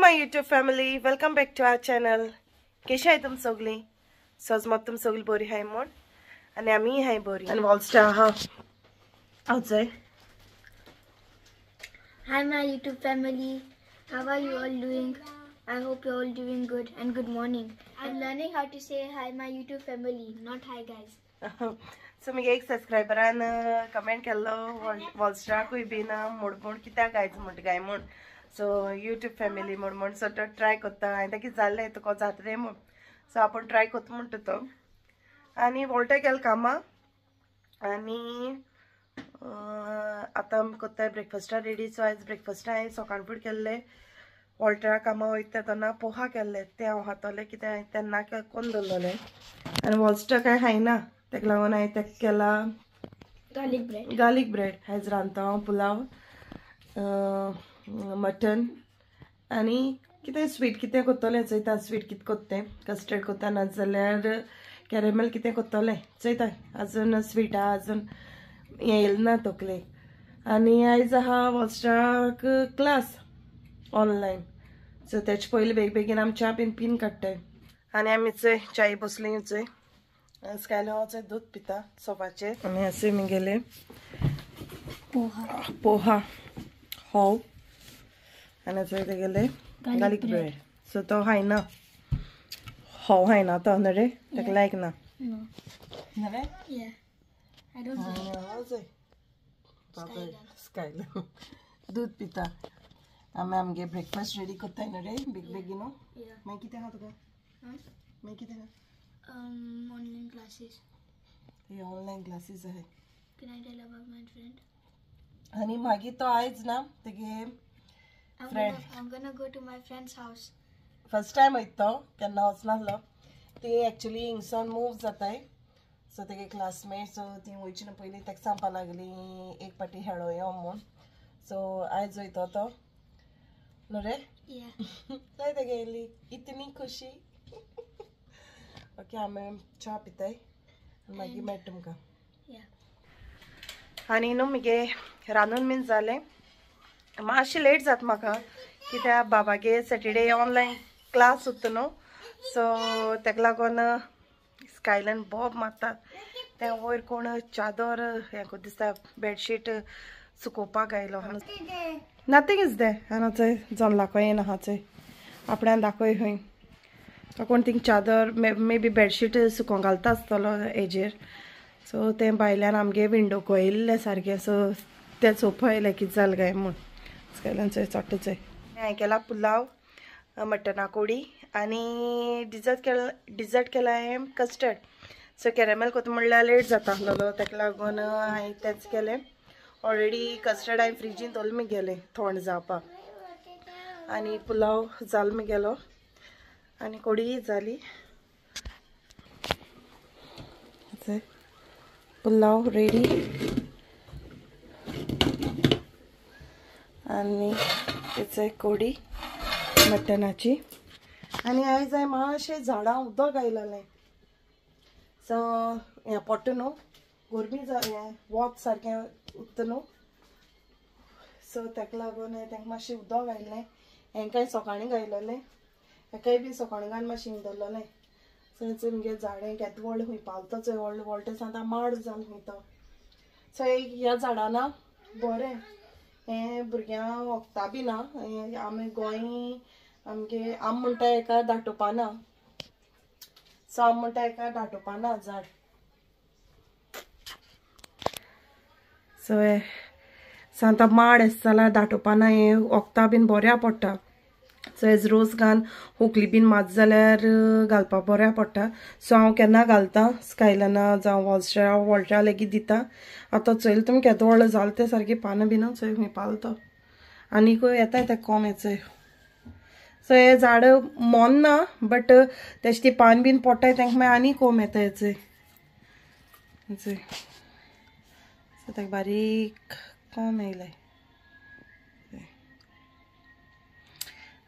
My YouTube family, welcome back to our channel. कशी आहे तुम सगळी? सजमत तुम सगळी बरी हाय म्हण आणि आम्ही हाय बरी. आणि वॉलस्टा हा outside. Hi my YouTube family, how are you all doing? I hope you all doing good and good morning. I'm learning how to say hi my YouTube family, not hi guys. So मी एक सबस्क्रायबरान comment केल्लो वॉलस्टाकूय बीन मोडमोड कित्याक गायच म्हणटा गाय म्हण. So YouTube family म्हण म्हण so तो ट्राय करता. हांवें ताका जाल्लें तुका जाता रे म्हण. सो आपूण ट्राय करता म्हणटा तो. आनी वॉल्टा केलें कामां आनी आतां आमी करता ब्रेकफास्टा रेडी. सो आयज ब्रेकफास्टा हांवें सकाळ फुडें केल्लें. वॉल्टा कामां वयता तेन्ना पोहा केल्ले तें हांव खातलें कित्याक हांवें तेन्ना कोन्न दवरलेलें. आनी वॉल्स्टा कांय खायना ताका लागून हांवें ताका केला गार्लीक ब्रेड. गार्लीक ब्रेड आयज रांदता हांव पुलाव, मटन आनी कितें स्वीट कितें करतलें चोयता. स्वीट कितें करता तें कस्टर्ड करता ना जाल्यार कॅरेमल कितें करतलें चोयता. अजून स्वीट आहा अजून हें येयलें ना तकलेक. आनी आयज आहा वॉल्स्टाक क्लास ऑनलायन. सो तेचे पयलीं बेग बेगीन आमी च्या बीन पीन काडटाय. आनी आमी चोय च्याय बसली चोय. स्कायलो हांव चोय दूद पिता सोफाचेर. आनी अशें मुगेलें पोहा पोहा होव आनी चोय तेगेले गार्लीक ब्रेड. सो तो खायना, होव खायना तो न्हू रे, ताका लायक ना न्हू रे. स्कायलो दूद पिता. आमी आमगे ब्रेकफास्ट रेडी करताय न्हू रे बेग बेगीन. मागीर कितें आहा तुका? मागीर कितें आहा? Online classes. हे ऑनलायन क्लासीस आहे. Can I tell about my friend? आनी मागीर तो आयज ना तेगे friend. I'm gonna go to my friend's house. First time वयता तो, केन्ना वचनासलो. ती एक्चुअली हिंगसान मूव जाताय. सो तेगे क्लासमेट सो ती वयची ना पयलीं ताका सांगपा लागली एक पाटी हेळो यो म्हूण. सो आयज वयता तो न्हू रे. जाय तेगे येयली इतनी खुशी. ओके आमी च्या पिताय मागीर मेळटा तुमकां. आनी न्हू मुगे रांदून बीन जालें. मातशें लेट जाता म्हाका कित्याक बाबागे सॅटर्डे ऑनलायन क्लास उरता न्हू. सो ताका लागून स्कायलान बोब मारता. तें वयर कोण चादर हें करून दिसता बेडशीट सुकोवपाक आयलो. नथींग is they हांगा चोय जमलाको येना आहा चोय आपल्यान दाखय खंय तो कोण थिंग चादर मे बी बेडशीट सुकोवंक घालता आसतलो हेजेर. सो तें भायल्यान आमगे विंडो कोयल्लें सारकें. सो तें चोवपा येयलें कितें जालें काय म्हूण. स्कायलान चोय चोट्टा चोय. हांवें केला पुलाव, मटना कोडी आनी डिजर्ट केला. डिजर्ट केला हांवें कस्टर्ड. सो कॅरेमल करता म्हणल्यार लेट जाता आसलेलो ताका लागून हांवें तेंच केलें. ऑलरेडी कस्टर्ड हांवें फ्रिजीन दवरलें मुगेलें थंड जावपाक. आनी पुलाव जालो मुगेलो आनी कोडीय जाली. पुलाव रेडी आनी तेचे कोडी मटनाची. आनी आयज हांवें मातशें झाडां उदक आयलेलें. सो हें पडटा न्हू गरमी हें वत सारकें उरता न्हू. सो ताका लागून तांकां मातशें उदक आयलें. हेंकांय सकाळीं घायलेलें, हेकाय बी सकाळीं घालून मातशें दवरलेलें. सो चोय मुगे झाडां केदें व्हडलें खंय पावता चोय व्हडलें व्हडलें आतां माड जावन खंय तो. सो ह्या झाडां ना बरें हें भुरग्यांक वखदां बी ना. आमी गोंय आमगे आम म्हणटा एका दाटोपाना. सो आम म्हणटा एका दाटोपाना झाड. सो सो आतां माड आसता जाल्यार दाटोपाना हें वखदां बीन बऱ्या पडटा. सो एज रोज घालून खोकली बीन मात जाल्यार घालपाक बऱ्या पडटा. सो हांव केन्ना घालता स्कायलाना जावं वॉल्स्टा वॉल्टा लेगीत दिता. आतां चोयलें तुमी केदो व्हडलो जालें तें सारकें पानां बिनां चोय खंय पावलो तो. आनीकूय येता तें कोम चोय. सो हें झाड मोन ना बट तेजे ती पान बीन पडटाय तांकां मागीर आनी कोम येता चोय चोय. सो ताका बारीक कोम येयलें.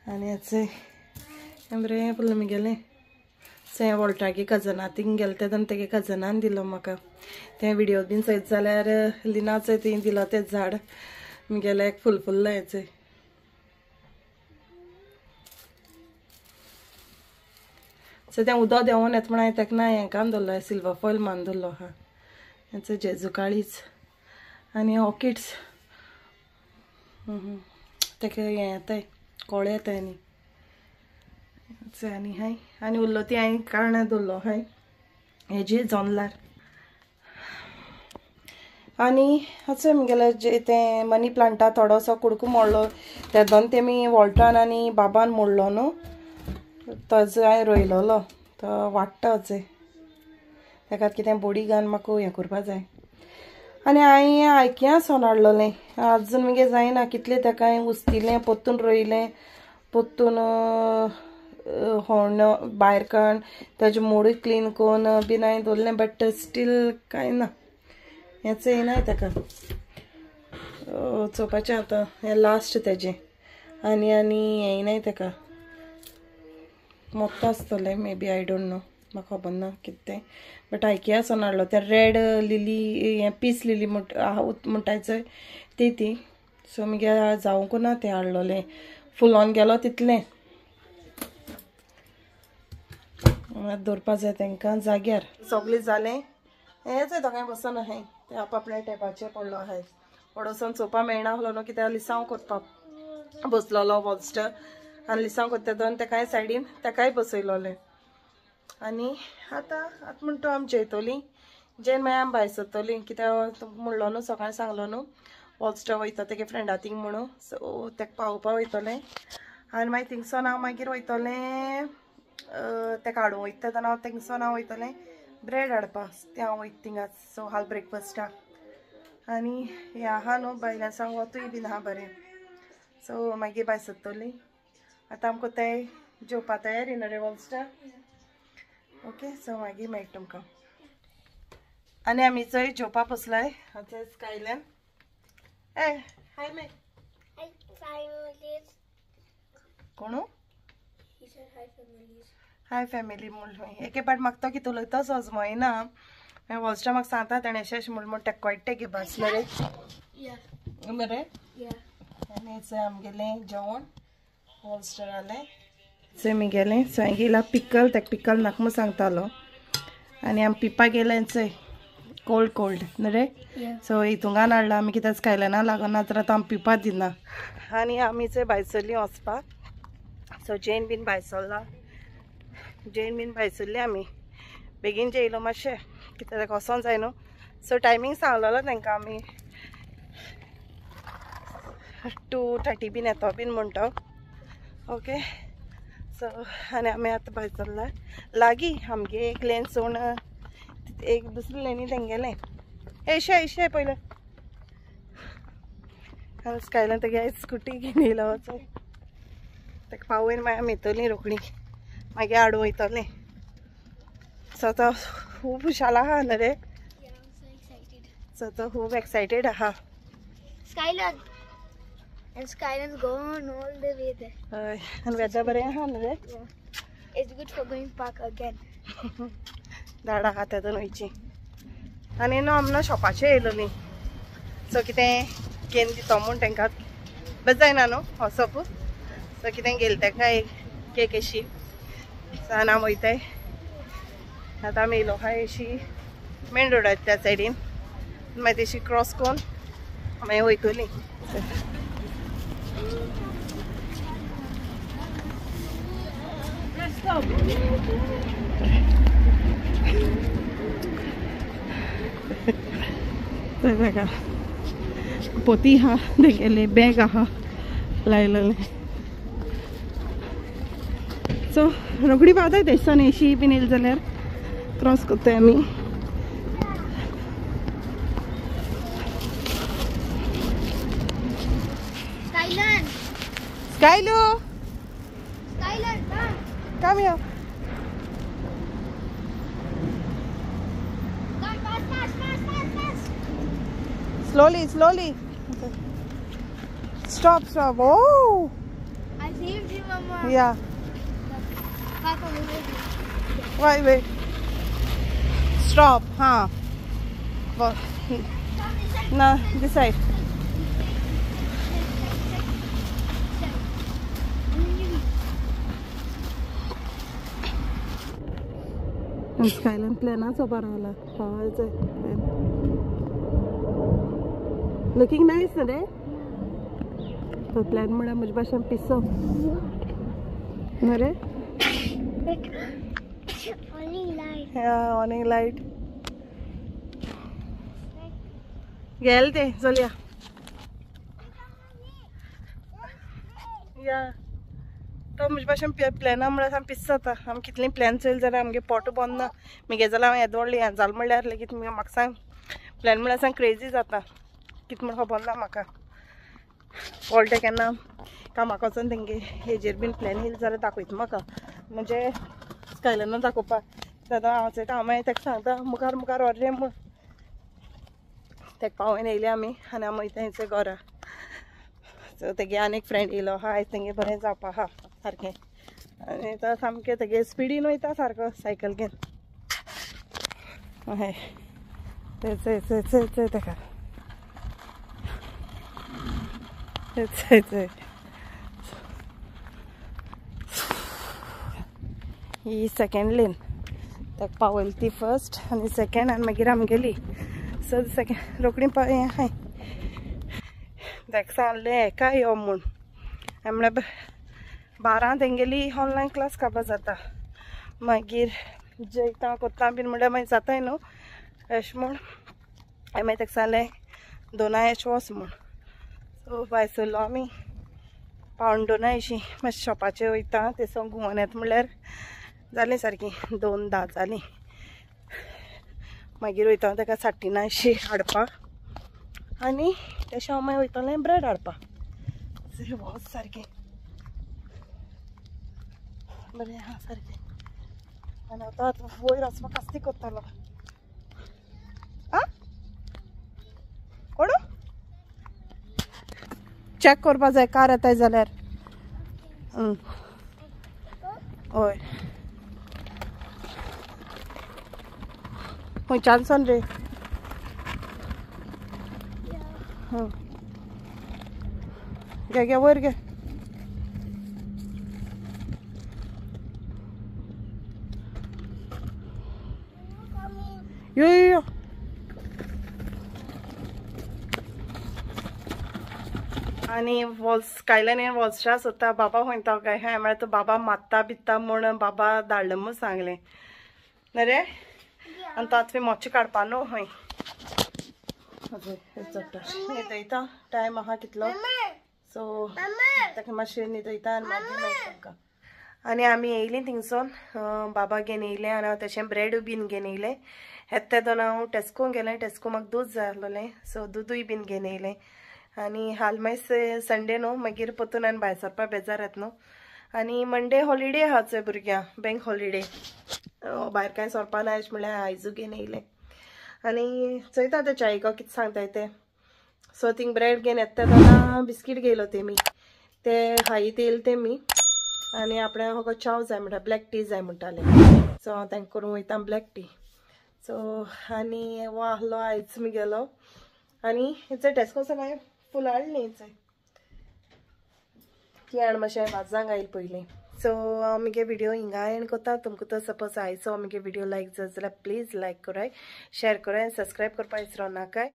आनी चोय हें बरें पडलें मुगेलें. सो हें वॉल्टागे कजना थिंग गेलें तेन्ना तेगे कजनान दिलो म्हाका. तें विडियो बीन चोयत जाल्यार लिना चोय थंय दिलो तें झाड मुगेलें एक फूल फुल्लें चोय. सो तें उदक देंवोन येता म्हण हांवें ताका ना हें कान दवरलो, सिल्वर फॉयल मान दवरलो आहा. हेंचो जेजुकाळीच आनी ऑर्किड्स ताका हें येताय, कोळे येताय. आनी आनी हाय आनी उरलो ती हांवें कारणां दवरलो हाय हेजे जोनलार. आनी अशें म्हगेलें जे तें मनी प्लांटा थोडोसो कुडको मोडलो तेदोन तेमी वॉल्टान आनी बाबान मोडलो न्हू, तजो हांवें रोयलोलो तो वाडटा अशें. ताका कितें बोडी घालून म्हाका हें करपा जाय. आनी हांवें आयकिया सोन हाडलोलें, आजून मगे जायना कितलें ताका हांवें उस्तिलें, पोत्तून रोयलें, पोत्तून होण भायर काडून ताजें मोडूय क्लीन करून बीन हांवें दवरलें, बट स्टील कांय ना, हेंच येयना ताका. चोवपाचें आतां हें लास्ट तेजें. आनी आनी येयनाय ताका, मोत्ता आसतलें maybe, I don't know, म्हाका खबर ना कितें तें. बट आयकिया सोन हाडलो तें रेड लिली, हें पीस लिली म्हणटाय चोय ती ती. सो मगे जावंक ना तें हाडलोलें, फुलोन गेलो तितलें. दवरपा जाय तांकां जाग्यार. सगळें जालें हेंच दोगांय बसोन आहाय, ते आप आपल्या टेपाचेर पडलो आहाय. पडोसन चोवपा मेळना आहलो न्हू, कित्याक लिसांव करपाक बसलोलो वॉल्स्टर, आनी लिसांव करता तेन्ना तेकाय सायडीन तेकाय बसयलोलें. आनी आतां आतां म्हणटा आमी जेयतलीं, जेवन मागीर आमी भायर सरतलीं, कित्याक म्हणलो न्हू सकाळीं सांगलो न्हू वॉल्स्टर वयता तेगे फ्रेंडा थिंग म्हणून, सो तेका पावोवपा वयतलें. आनी मागीर थिंगसोन हांव मागीर वयतलें तेका हाडूंक वयता तेन्ना हांव थिंगसोन हांव वयतलें ब्रेड हाडपाक, तें हांव वयता थिंगाच. सो हाल ब्रेकफास्टाक. आनी हें आहा न्हू भायल्यान सावन वतूय बीन आहा बरें. सो मागीर भायर सरतलीं. आतां आमकां तें जेवपा तयारी न्हू रे वॉल्स्टर? ओके, सो मागीर मेळटा तुमकां. आनी आमी चोय जेवपा बसलाय आतां स्कायल्यान. ए हाय मे कोणू हाय फॅमिली म्हणलो एके पाट म्हाका तो कितें उलयता सजमय ना, मागीर वॉल्स्टर म्हाका सांगता तेणें अशें अशें म्हण तेका कळटा गे भास मरे बरें. आनी चोय आमगेलें जेवण वॉल्स्टरालें. चोय म्हगेलें सो हांवें गेला पिकल, ताका पिकल नाका म्हूण सांगतालो. आनी आमी पिवपा गेलें चोय कोल्ड कोल्ड न्हू रे. सो हितूंगान हाडला आमी, कित्याक स्कायलायना लागना तर आतां आमी पिवपा दिना. आनी आमी चोय भायर सरलीं वचपाक. सो जेन बीन भायर सरला, जेन बीन भायर सरली आमी. बेगीन जेयलो मातशें कित्याक ताका वचोंक जाय न्हू. सो टायमींग सांगलेलो तांकां आमी 2:30 बीन येतो बीन म्हणटा. ओके, सो आनी आमी आतां भायर सरला लागीं आमगे एक लेन सोडून एक दुसरी लेनी तेंगेलें. एशे एशे पयलें आनी स्कायलान तेगे स्कुटी घेवन येयलो वचो, ताका पावयन मागीर आमी येतलीं रोखडी, मागीर हाडूं वयतलें. सो आतां खूब खुशाल आहा न्हू रे? सो आतां खूब एक्सायटेड आहा. Skylan and Skylan's gone all the way there. हय, आनी वेदर बरें आहा न्हू रे? It's good for going park again. झाड आहा तेतून वयची. आनी न्हू आमी न्हू शॉपाचेर येयलोलीं, सो कितें घेवन दितो म्हूण तांकां बरें जायना न्हू वचप. सो कितें घेयलें ताका एक केक अशी. सो आनी आमी वयताय आतां आमी येयलो आहाय अशी मेन रोडार त्या सायडीन, मागीर तेशी क्रॉस करून मागीर वयतलीं. ताका पोती आहा तेगेलें बॅग आहा लायलेलें. सो रोखडी पावताय तेजसान एशी बीन येयली जाल्यार क्रॉस करताय आमी. Skylan! Skylu! Skylan, come! Come here. Come, fast, fast, fast, fast, fast. Slowly, slowly. Okay. Stop, stop. Oh! I saved you, Mama. Yeah. Papa, wait. Wait, wait. Stop, huh? Well, no, this side. स्कायलान प्लॅनाच उबा रावला. हय plan looking nice रे. तो plan म्हळ्यार म्हजे भाशेन पिसो न्हू रे. ऑनिंग लायट गेल ते चलया. या तो म्हजे भाशेन प्लॅना म्हळ्यार सामकें पिस जाता. आमी कितलीं प्लॅन चोयली जाल्यार आमगे पोट बंद ना. मुगे जाल्यार हांव येदो व्हडलें हें जालें म्हणल्यार लेगीत म्हाका सांग प्लॅन म्हळ्यार सांग क्रेजी जाता. कितें म्हण खबर ना म्हाका. कळटा केन्ना कामाक वचोन तेंगे हेजेर बीन प्लॅन येयले जाल्यार दाखयता म्हाका, म्हणजे स्कायलाना दाखोवपाक. दादा हांव चोयता, हांव मागीर ताका सांगता मुखार मुखार व्हर रे म्हूण. ताका पावोवन येयले आमी आनी आमी वयता हेंचे घरा. सो तेगे आनी एक फ्रेंड येयलो आहा, आयज तेंगे बरें जावपा आहा सारकें. आनी तो सामकें तेगे स्पिडीन वयता सारको सायकल घेवन. हय चय चय चय चय चय ताका चय चय. ही सेकेंड लेन ताका पावयली ती फर्स्ट आनी सेकेंड आनी मागीर आमगेली. सो सेकेंड रोखडी हें आहाय. ताका सांगलें हेका यो म्हूण. हांवें म्हळ्यार 12 तेंगेली ऑनलायन क्लास काबार जाता, मागीर जेयता कोत्ता बीन म्हणल्यार मागीर जाताय न्हू अशें म्हूण हांवें मागीर ताका सांगलें 2 एश वच म्हूण. सो भायर सरलो आमी 1:45 अशीं मातशें शॉपाचेर वयता ते सगळें घुंवोन येता म्हणल्यार जालीं सारकीं 2:10 जालीं. मागीर वयता ताका 3:30 अशी हाडपाक आनी तशें हांव मागीर वयतलें ब्रेड हाडपाक. वच सारकें बरें आहा सारकें. आनी आतां वयर वचपाक कास्ती करतालो. आं कोण चॅक करपा जाय कार येताय जाल्यार. हय खंयच्यान सन रे. घे घे वयर घे. यो यो. आनी स्कायलान वॉल्स्ट्रा सोदता बाबा खंयता काय हांवें म्हळ्यार तो बाबा मात्ता बित्ता म्हूण बाबा धाडलो म्हूण सांगलें न्हय रे. आनी तो आतां मोची काडपा न्हू खंय न्हिदयता. टायम आहा कितलो सो ताका मातशें न्हिदयता आनी मागीर मेळटा तांकां. आनी आमी येयलीं थिंगसून बाबा घेवन येयलें आनी हांव तशें ब्रेड बीन घेवन येयलें. येता तेन्ना हांव टेस्को गेलें. टेस्को म्हाका दूद जाय आसलेलें सो दुदूय बीन घेवन येयलें. आनी हाल मागीर संडे न्हू मागीर परतून आनी भायर सरपाक बेजार येता न्हू. आनी मंडे हॉलिडे आहा चोय भुरग्यांक, बँक हॉलिडे, भायर कांय सरपा ना अशें म्हणल्यार आयजू घेवन येयलें. आनी चोयता तें च्यायको कितें सांगताय तें. सो थिंग ब्रेड घेवन येता तेन्ना बिस्कीट घेयलो तेमी, ते खायीत येयले तेमी. आनी आपणें म्हाका च्याव जाय म्हणटा, ब्लॅक टी जाय म्हणटालें. सो हांव तांकां करूंक वयता ब्लॅक टी. सो आनी हो आहलो आयज मुगेलो. आनी हेचो टेस्को हांवें फुलां हाडलीं ती हाड मातशें वाजांक आयलें पयलीं. सो हांव मुगे विडियो हिंगा एंड करता. तुमकां तो सपोज आयचो मुगे विडियो लायक जाय जाल्यार प्लीज लायक कराय, शेयर कराय आनी सबस्क्रायब करपाक विसरो नाकाय.